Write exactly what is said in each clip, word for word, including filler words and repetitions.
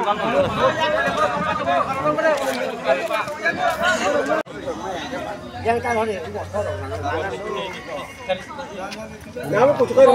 Bubagra long live.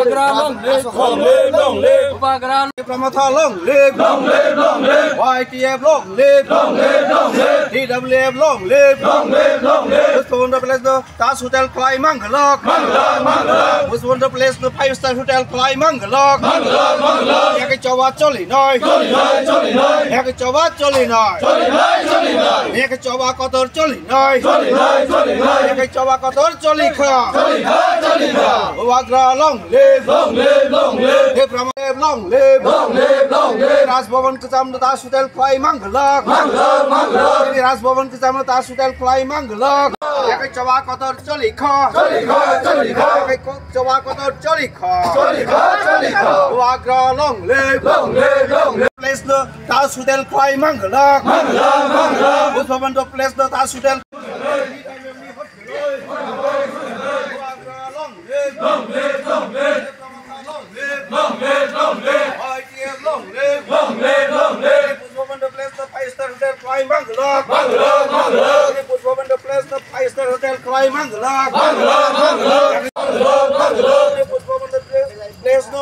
Bubagra long live. Bubagra long live. Bubagra long live. Long live, long live. Y T F long live. Long live, long live. T W F long live. Long live, long live. Bubagra long live. Taj Hotel khlai manglak. Manglak, manglak. Bubagra place no five star hotel khlai manglak. Manglak, manglak. Yakhe choba choli noi. Choli noi, choli noi. Yakhe choba choli noi. Choli noi, choli noi. Yakhe choba kotor choli noi. Choli noi, choli noi. Yakhe choba kotor choli kha. Choli kha, choli kha. Bubagra long live. Long live, long live. He Brahma long live. Long live, long live. Raj Bhavan kwcham no Taj Hotel khlai manglak. Manglak, manglak. Raj Bhavan kwcham no Taj Hotel khlai manglak. Yakhe choba kotor choli kha. Choli kha, choli kha. Yakhe ko-, choba kotor choli kha. Choli kha, choli kha. Bubagra long live. Long live, long live. Place no Taj Hotel khlai manglak. Manglak, manglak. Bubagra place no Taj Hotel. Bubagra long live. Long live, long live. Long live, long live. Y T F long live. Long live, long live. Bubagra place no five star hotel khlai manglak. Manglak, manglak. Bubagra place no five star hotel khlai manglak. Manglak, manglak. Manglak, manglak. Bubagra place no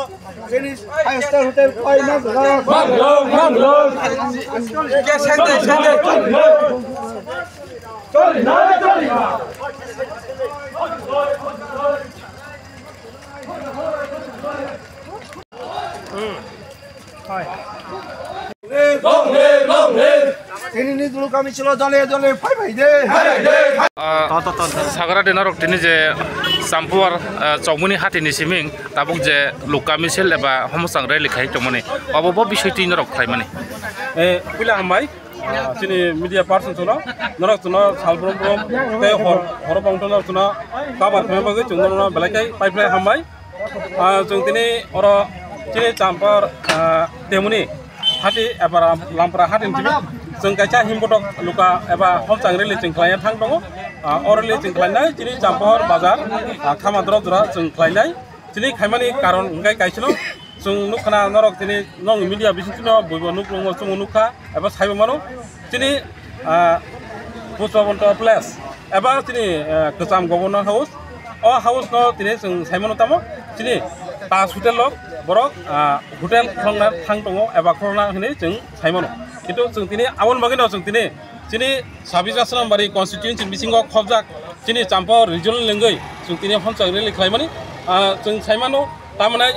five star hotel khlai manglak. Manglak, manglak. Long live, long live. Tini ni dulu kami chilo dole dole phai phai de. Ah, sagra de norok tini je Champuar, ah, Chokmoni hatini siming tabuk je Luka Misil eba Homosang rally khai tongmani, obo bo bisoi twi norok khlaimani. Eh, puila hambai. Ah, chini media person chwngno, norok chwngno sal brum brum tei hor, horo bongthono chwngno cover khlaina bagwi chwngno belai khe pai phlai hambai. Ah, chwng tini oro chini Champuar, ah, Temuni hati eba Lam-, Lampra hati ni simi chwng kaisa himbotok Luka eba Homosang rally chwng khlaina thang tongo. Ah, o rally chwng khlainai chini Champuar bazar, ah, Khamadrop jora chwng khlainai. Chini khaimani karon hwnkhe kaisano chwng nukha na norok tini nong media bisingtwi no buibo nuklungo chwng nukha eba saibo mano. Chini, ah, Pushpabanta Palace eba chini, ah, kwcham Governor House, o house no tini chwng saimano tamo chini Taj Hotel rok borok, ah, hotel khulokna thang tongo eba khulokna hinwi chwng saimano. Kintu chwng tini aboni bagwino chwng tini chini sabis Asrambari constituency bisingo khobjak chini Champuar regional lengwi chwng tini Homosang rally khlaimani, ah, chwng saimano tamnai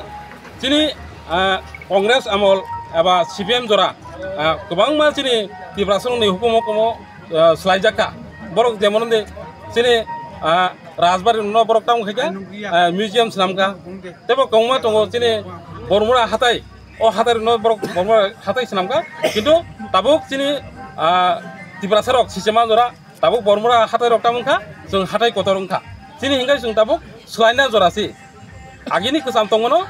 chini, ah, Congress amol eba C P M jora, ah, kwbangma chini Tiprasarokni hukumu hukumu, ah, swlaijakha. Borok jemon de chini, ah, Rajbari no borok tamo khaikha, ah, museum swnamkha. Tebo kwbangma tongo chini Bormura hatai. O hatai rokno borok Bormura hatai swnamkha, kintu tabuk chini, ah, Tiprasarok sisema jora tabuk Bormura hatai rok tamo wngkha, chwng hatai kotor wngkha. Chini hinkhai chwng tabuk swlaina jora si. Agini kwcham tongmano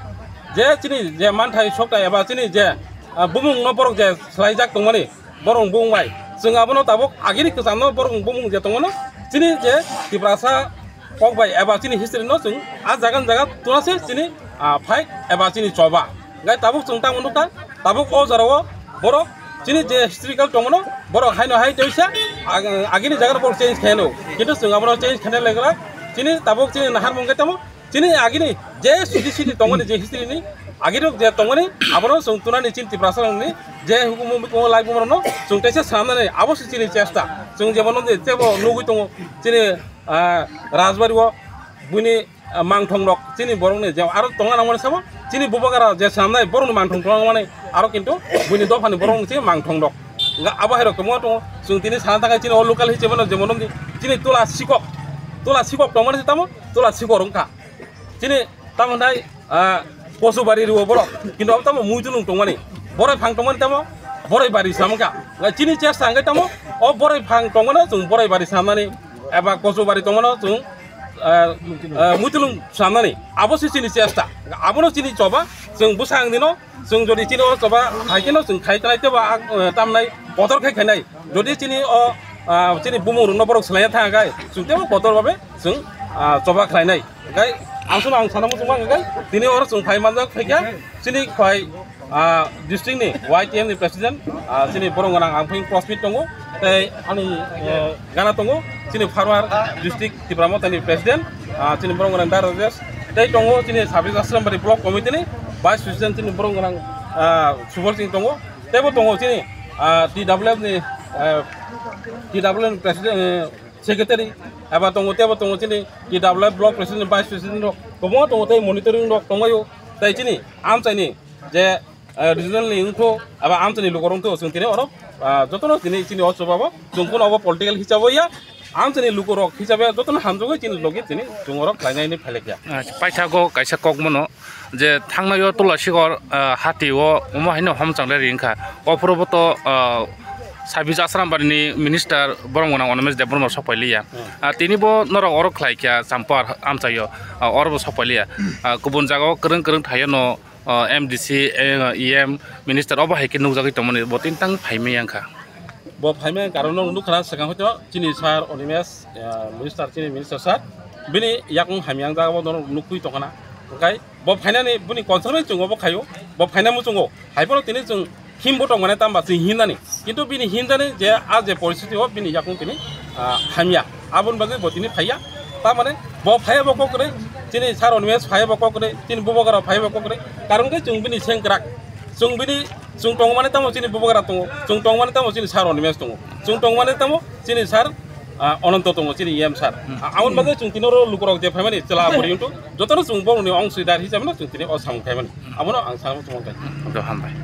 je chini je manthai sokthai eba chini je, ah, bumung no borok je swlaijak tongmani borok bumung bai chwng abono tabuk agini kwcham no borok bumung je tongmano chini je Tiprasa kok bai eba chini history no chwng a jaga jaga tuna se chini, ah, fight eba chini choba. Gai tabuk chwng tamo nukha, tabuk o jora o borok chini je historical tongmano borok haino hai teisa ag-, agini jaga borok change khaino, kintu chwng abono change khaina legra chini tabuk chini naharmung khe tamo chini agini je sidi sidi tongmani je history ni agirok je tongmani abono chwng tunani chini Tiprasa ni je hukumu hukumu lai bumarokno chwng teisa swnamnani abo se chini chesta chwng jebono je tebo nugwi tongo chini ah, Rajbari o buini, ah, mangthong rok chini borok ni je aro tongna nangmani sabo chini bubagra je swnamnai borok ni mangthong tongna nangmani aro kintu buini dopha ni borok ni chini mangthong rok. Nga abo hai rok tongma tongo chwng tini sana thangkha chini o local history mano jemon chini Tula Sikok, Tula Sikok tongmani tamo Tula Sikok wngkha. Chini tamo nai, ah, Kosubari rwo borok. Kintu abo tamo muitulung tongmani. Boroi phang tongmani tamo boroi bari samangkha. Ngai chini chesta hwnkhe tamo o boroi phang tongmano chwng boroi bari samnani eba Kosubari tongmano chwng, ah, ah, muitulung samnani. Abo se chini chesta. Abono chini choba chwng bwsang dino chwng jodi chini o choba hai kheno chwng khai tanai tebo, ah, tamnai kotor khai khainai. Jodi chini o, ah, chini bumung rokno borok swlaina thang khe chwng tebo kotor babe chwng, ah, choba khlainai. Hingkhai ang sono ang sana muchungma hingkhai tini oro chwng phai manjak phaikha chini khwai Ah, district ni Y T M ni president, ah, chini borok gwnang ang phin cross meet tongo, tei ani, eh, gana tongo, chini former district Tipra Motha ni president, ah, chini borok gwnang Da Rajesh, tei tongo chini Sabri Asrambari block committee ni vice president chini borok gwnang, ah, Subol Singh tongo, teibo tongo chini, ah, T W F ni, eh, T W F ni president, eh, secretary, eba tongo, teibo tongo chini T W F block president, vice president rok, kwbangma tongo tei monitoring rok tongbaio, tei chini amchaini je, eh, regional ni wngtho, aba amchaini lukorok wngtho, chwng tini oro, ah, jotono tini chini o chubabo, chwng kuno obo political hisabo ya, amchaini lukorok hisabe jotono hamjagwi chini logi tini chwng oro khlainai hinwi phailekya. Ah, paithago kaisa kok mano je thangnaio Tulasigor, ah, hati o omo haino homchang le ringkha. Ophuru bo to, ah, Sabis Asrambari ni minister borok gwnang Animesh Debbarma sok pailiya. Hmm. Ah, tini bo norok oro khlaikha Champar amchaio, ah, oro bo sok pailiya. Ah, kubun jagao kwrwng kwrwng thaio no, ah, M D C, eh, E M, minister obo hai khe nukjagwi tongmani bo tini tang phaimai wngkha. Bo phaimai karon no nukha swkang hoito chini sir Animesh, ah, minister chini minister sir bini yakung hamya wng jagao norok nukwi tongkhana. Hwnkhe bo phainani bini concern bai chwng obo khaio, bo phaina muchungo hai phano tini chwng himbo tong mane tamba chwng himnani, kintu bini himjani je a je poristiti o bini yakung tini, ah, hamya, aboni bagwi bo tini phaiya. Tamane bo phaiya bo kok kwrwi, chini sir Animesh phaiya bo kok kwrwi, chini bubagra phaiya bo kok kwrwi, karon khe chwng bini sengkrak, chwng bini, chwng tong mane tamo chini bubagra tongo, chwng tong mane tamo chini sir Animesh tongo, chwng tong mane tamo chini sir, ah, Ananto tongo, chini E M sir. Hmm. Ah, aboni bagwi chwng tini oro lukurok je phaimani chwla bwrwi wngtong, jotono chwng borokni ongswidar hisabeno chwng tini o samung khaimani. Abono ang samung tongmani. Hambai.